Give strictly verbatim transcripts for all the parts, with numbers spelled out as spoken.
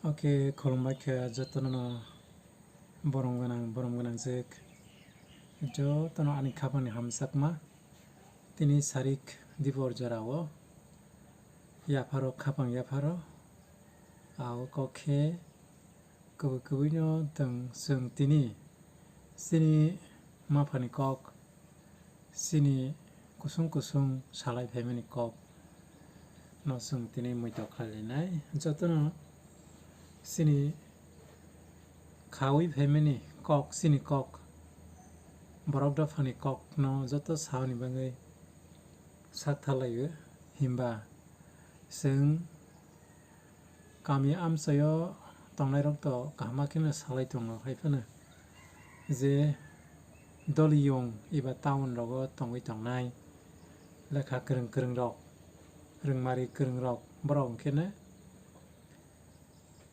Oke, khulumbai kha jotono no borom gwnang, borom gwnang jek. Jotono ani khapangni hamjakma. Tini sarik dipor jorao yapharo khapang yapharo. Ao kok khe kubui kubui no tong chwng tini chini maphani kok. Chini kusung kusung salai phaimani kok no chwng tini muitok khlai lainai. Jotono chini khaui phaimani kok, chini kok, borok dophani kok no joto saoni bagwi sak tharlaio. Himba chwng kami amchaio tongnairok to kaham kheno salai tongo, hai phano je doliyung eba town rogo tongwi tongnai lekha kwrwng kwrwng rok, rwngmari kwrwng rok, borok hwnkhe no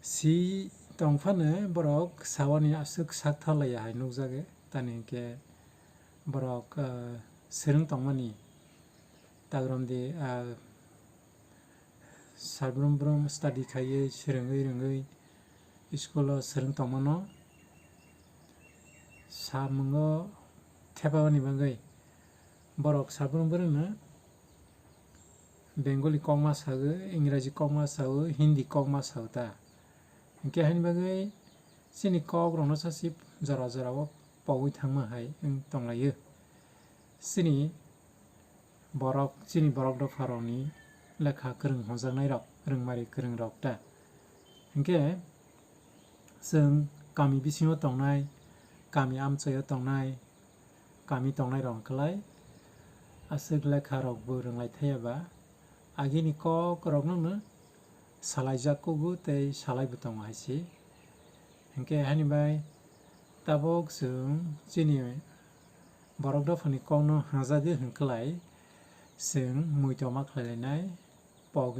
si tong phano borok sawani aswk sak tharlaiya hai nukjago. Tani hwnkhe borok, ah, swrwng tongmani tagromdi, ah, Sal brum brum study khaiwi, swrwngwi rwngwi school o swrwng tongmano samungo thepabani bagwi borok sal brum brum no Bengali kokma sago, Ingraji kokma sago, Hindi kokma sago ta. Hinkhe haini bagwi chini kok rokno sasi jora jora o pogwi thangma hai wng tonglaio. Chini borok, chini borok dopha rokni lekha kwrwng hwnjaknai rok, rwngmari kwrwng rok ta. Hinkhe chwng kami bisingo tongnai, kami amchaio tongnai, kami tongnai rok wngkhlai aswk lekha rokbo rwnglai thaya ba, agini kok rokno no salaijak kugo tei salaibo tongo hai se. Hinkhe haini bai tabuk chwng chini borok dophani kokno hwnjagwi hwnkhlai chwng muitok ma khlai lainai, pok,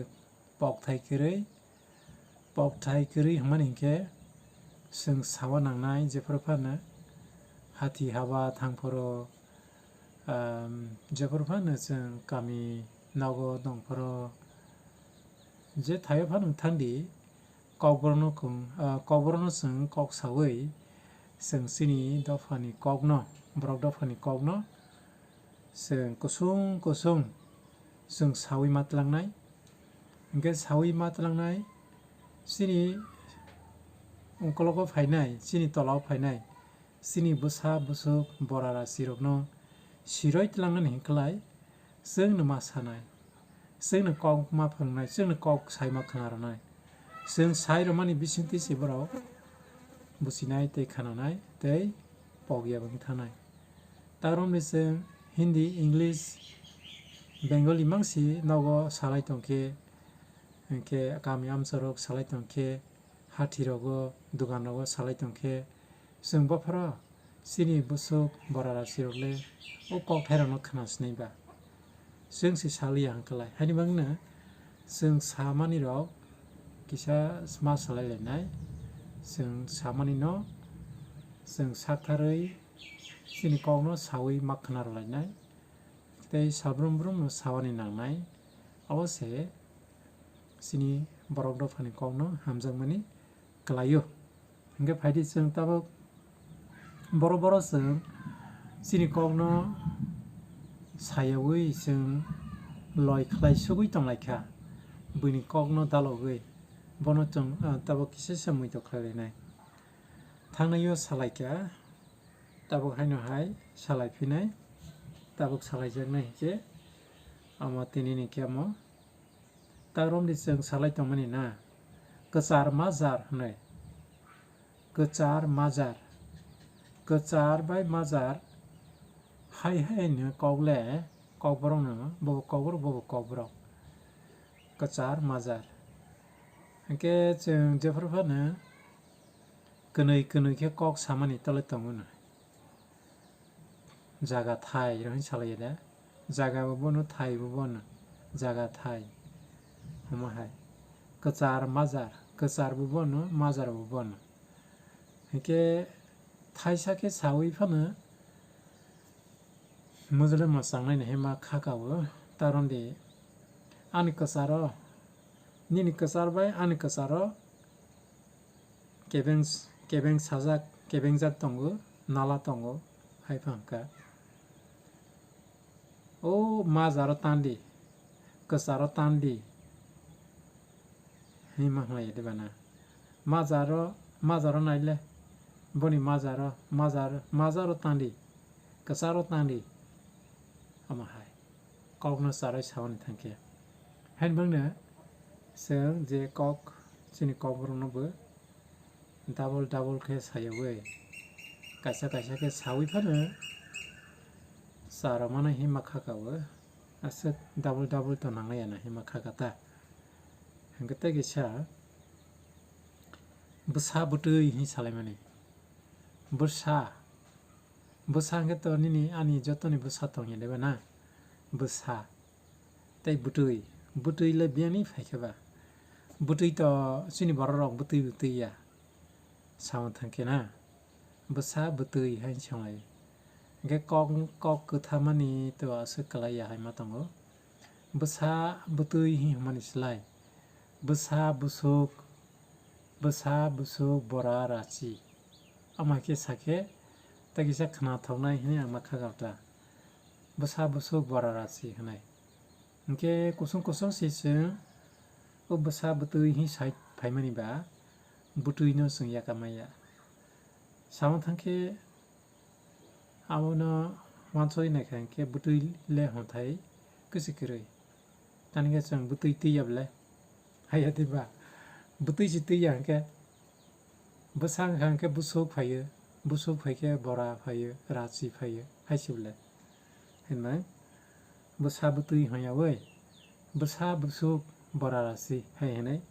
pokthai kwrwi, pokthai kwrwi hwnmani hinkhe chwng sawa nangnai, jephuru phano hati haba thangphuru, um, jephuru phano chwng kami nogo tongphuru, je thaio phano thangdi, kokborokno kung, ah, kokborokno chwng kok saui, chwng chini dophani kokno, borok dophani kokno chwng kusung kusung chwng saui ma tlangnai. Hinkhe saui ma tlangnai, chini ukologo phainai, chini tolao phainai, chini bwsa bwswk bora rasi rokno siroi tlangnani hinklai chwngno ma sanai, chwngno kok ma phwrwngnai, chwngno kok sai ma khna rwnai. Chwng sai rwmani bisingtwi se borok buchinai tei khananai tei pok ya wngwi thanai. Taromni chwng Hindi, English, Bengali mangsi nogo salai tongkhe, hinkhe kami amchorok salai tongkhe, hathi rogo, dugan rogo salai tongkhe, chwng bophoro chini bwswk bora rasi rok le o kokthai rokno khna sinai ba. Chwng se saliya hwnkhlai. Haini bagwino chwng samani rok kisa ma salai lainai. Chwng samani no chwng saktharwi chini kokno saui ma khna rw lainai. Tei sal brum brum no sawani nangnai. Abo se chini borok dophani kokno hamjakmani kwlaio. Hinkhe phaidi chwng tabuk boro boro chwng chini kokno sayaui chwng loi khlai sugui tonglaikha, buini kokno dalogwi bono chwng, ah, tabuk kisa se muitok khlai lainai. Thangnaio salaikha, tabuk haino hai salai phinai, tabuk salaijaknai hinkhe omo tinini khe omo. Taromni chwng salai tongmani na, kwchar majar hwnwi. Kwchar majar. Kwchar bai majar hai hai no kok le kokborok no, bobo kokborok, bobo kokborok. Kwchar majar. Hinkhe chwng jephuru phano kwnwi kwnwi khe kok samani tole tongo no. Jaga thai rw hwn salai ya da. Jaga bo bono, thai bo bono. Jaga thai. Omo hai. Kwchar, majar. Kwchar bo bono, majar bo bono. Hinkhe thaisa khe saui phano mujule mwchangnaini hai ma kha ka o. Taron di ani kwcharo, nini kwchar bai ani kwcharo Kebeng, kebeng sajak, kebengjak tongo, nala tongo, hai pha hwnkha. O majaro tandi, kwcharo tandi, hwnwi ma hlaiya de bana. Majaro, majaro naile, boni majaro, majaro, majaro tandi, kwcharo tandi, omo hai. Kokno charwi saui thangkhe. Hainbangno chwng je kok, chini kokborokno bo double double khe sayaui, kaisa kaisa khe saui phano charwmano hima khakao, aswk double double to nanglaiya na hima khaka ta. Hwnkhe tei kisa bwsa bwtwi hwnwi salaimani. Bwsa, bwsa hwnkhe to nini ani jotoni bwsa tongya de ba na? Bwsa. Tei bwtwi, bwtwi le biyani phaikhe ba. Bwtwi to chini borok rok bwtwi bwtwi ya. Samung thangkhe na. Bwsa bwtwi hai songlai. Hwnkhe kok, kok kwthamani to aswk kwlai ya hai ma tongo. Bwsa bwtwi hwnmani slai. Bwsa bwswk, bwsa bwswk bora rachi. Ama khe sakhe, tei kisa khnathoknai hwnwi ang ma khakao ta. Bwsa bwswk bora rachi hwnwi. Hwnkhe kusung kusung se chwng o bwsa bwtwi hwnwi sai phaimani ba bwtwino chwng yakarmaya. Samung thangkhe abono uansugwi naikha hwnkhe bwtwi le hwnthai kwchwi kwrwi. Tani khe chwng bwtwi twi ya bwle? Haiya diba? Bwtwi se twi ya hwnkhe bwsa wngkha hwnkhe bwswk phaio, bwswk phaikhe bora phaio, rachi phaio, hai se bwle? Hinmai bwsa bwtwi hwnyaui bwsa bwswk bora rachi hai hwnwi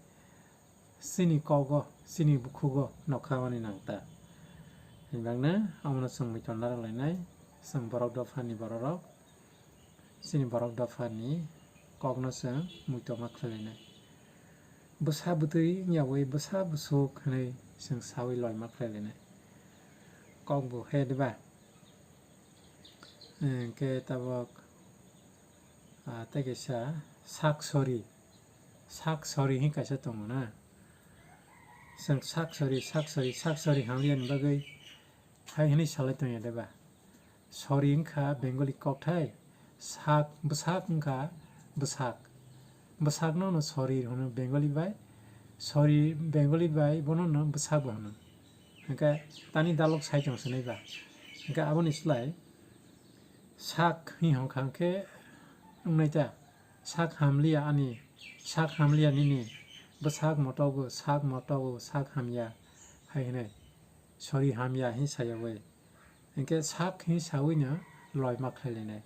chini kogo, chini bukhugo nokha mani nang ta. Hinbangno omono chwng muitor narwk lainai, chwng borok dophani bororok. Chini borok dophani kokno chwng muitor ma khlai lainai. Bwsa bwtwi wngyaui bwsa bwswk hwnwi chwng saui loi ma khlai lainai. Kok bo he diba? Hwnkhe tabok, ah, tei kaisa sak sori. Sak sori hwn kaisa tongo na. Chwng sak sori, sak sori, sak sori hamyani bagwi hai hwnwi salai tongya de ba? Sori wngkha Bengali kokthai, sak, bwsak wngkha bwsak. Bwsakno no sori hwno Bengali bai, sori Bengali bai bono no bwsak bo hwno. Hwnkhe tani dalok sai tong swnai ba? Hwnkhe aboni slai sak hwnwi hwnkha hwnkhe wngnai ta? Sak hamliya ani, sak hamliya nini, bwsak motogo, sak motogo, sak hamya hai hwnwi. Sori hamya hwnwi sayaui. Hwnkhe sak hwnwi saui no loi ma khlai lainai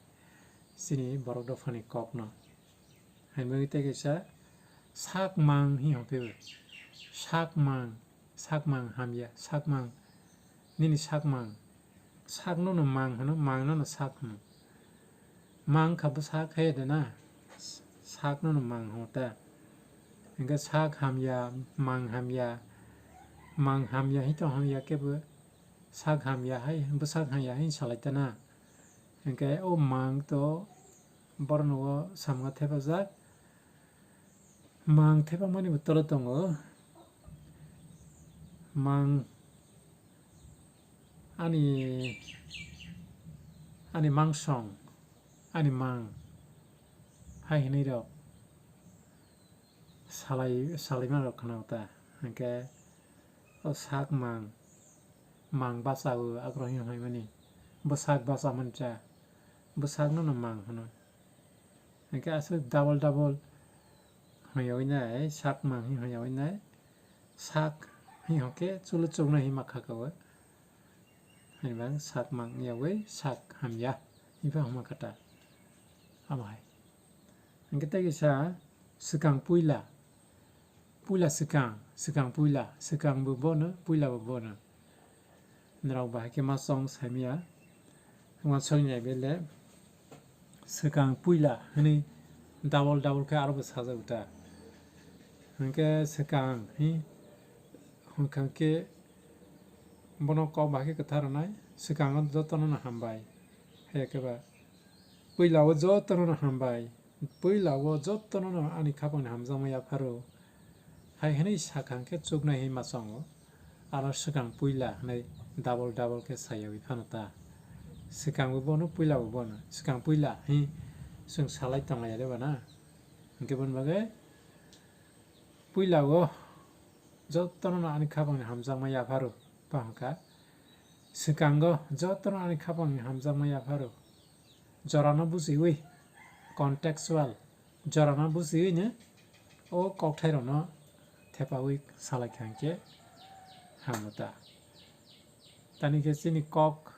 chini borok dophani kokno. Hainbagwi tei kaisa sak mang hwnwi hwnphaiwi. Sak mang, sak mang hamya, sak mang, nini sak mang. Sakno no mang hwno, mangno no sak hwno. Mang kha bwsak hai de na, sakno no mang hwno ta. Hwnkhe sak hamya, mang hamya, mang hamya hwnwi tong hamya khe bo sak hamya hai, bwsak hamya hwnwi salai ta na. Hwnkhe o mang to borokno o samung thepajak. Mang thepakmani bo tolo tongo. Mang ani, ani mangsong, ani mang hai hwnwi rok salai, salaima rok khna ta. Hwnkhe o sak mang, mang bachao agrohi hwnwi mani. Bwsak bachamani cha, bwsakno no mang hwno. Hwnkhe aswk double double hwnyaui nai, sak mang hwnyaui nai, sak hwnkhe chulo chuknai hwnma khakao. Hwnba sak mang yaui sak hamya hwnba hwnma kha ta. Amo hai. Hwnkhe tei kisa swkang puila. Puila swkang, swkang puila, swkang bo bono, puila bo bono. Norok bahai khe ma chong saimaya. Uansukni bai le swkang puila hwnwi double double khe aro bo sajak ta. Hwnkhe swkang hi hwnkha khe bono kok bahai khe kwthar rwnai, swkango jotono no hambai. Hai khe ba puila o jotono no hambai. Puila o jotono no ani khapang ni hamjakma yapharo. Hai hwnwi sakha hwnkhe chuknai hwnwi ma chongo. Aro swkang puila hwnwi double double khe sayawi phano ta. Swkangbo bono, puilabo bono. Swkang puila hi chwng salai tonglaiya de ba na? Hwnkhe boni bagwi puilao jotono ani khapangni hamjakma yapharo, tong kha. Swkango jotono ani khapangni hamjakma yapharo. Jorano bujiwi, contextual, jorano bujiwino o kokthairokno thepawi salai kha hwnkhe hamno ta. Tani khe chini kok,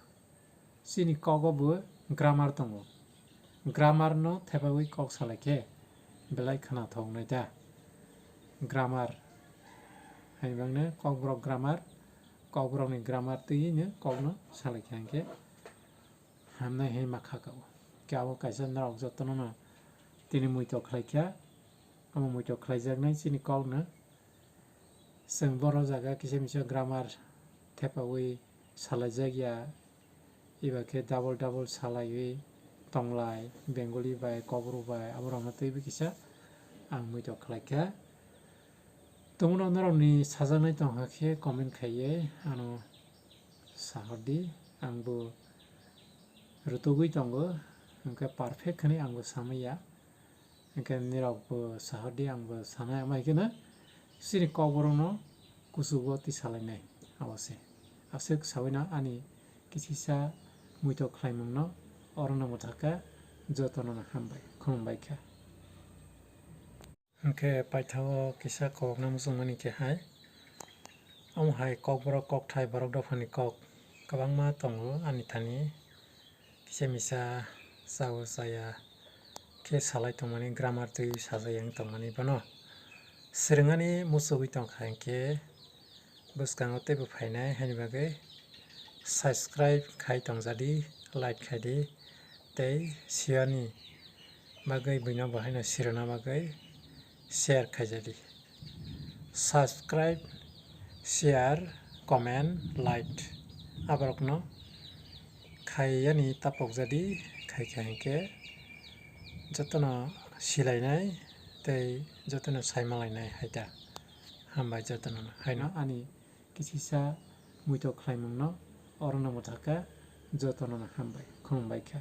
chini kogo bo grammar tongo. Grammar no thepawi kok salai khe belai khwnathok nai ta. Grammar hai bangno kokborok grammar, kokborokni grammar twiwi no kokno salai kha hwnkhe hamnai hai ma kha kao. Khe abo kaisa norok jotono no tini muitok khlai kha, omo muitok khlaijaknai chini kokno. Chwng boro jaga kisa misa grammar thepawi salaijak ya, eba khe double double salaiwi tonglai, Bengali bai, Kokborok bai, aborokno twiwi kisa ang muitok khlai kha. Tongmano norokni sajaknai tongkha khe comment khaiwi ano sahordi, angbo rutugwi tongo, hwnkhe perfect hwnwi angbo samaya. Hwnkhe nirokbo sahordi, angbo sanai, ama hai kheno chini kokborokno kuchugo twi salainai abo se. Aswk sawino ani kisisa muitok khlaimungno orono mwthakha, jotono hambai, khulumbai kha. Hwnkhe paithago kisa kokna muchungmani khe hai, omo hai kokborok kokthai borok dophani kok kwbangma tongo ani thani. Kisa misa chao chaya khe salai tongmani, grammar twi sajagwi tongmani bono swrwngani muchugwi tongkha hwnkhe bwskango teibo phainai, haini bagwi subscribe khai tongjadi, like khaidi tei siyani bagwi buino bo haino sirona bagwi share khaijadi. Subscribe, share, comment, like aborokno khaiyani tapokjadi, khaikha hinkhe jotono silainai tei jotono saimalainai hai ta. Hambai jotono haino ani kisisa muitok khlaimungno orono mwthakha, jotono hambai, khulumbai kha.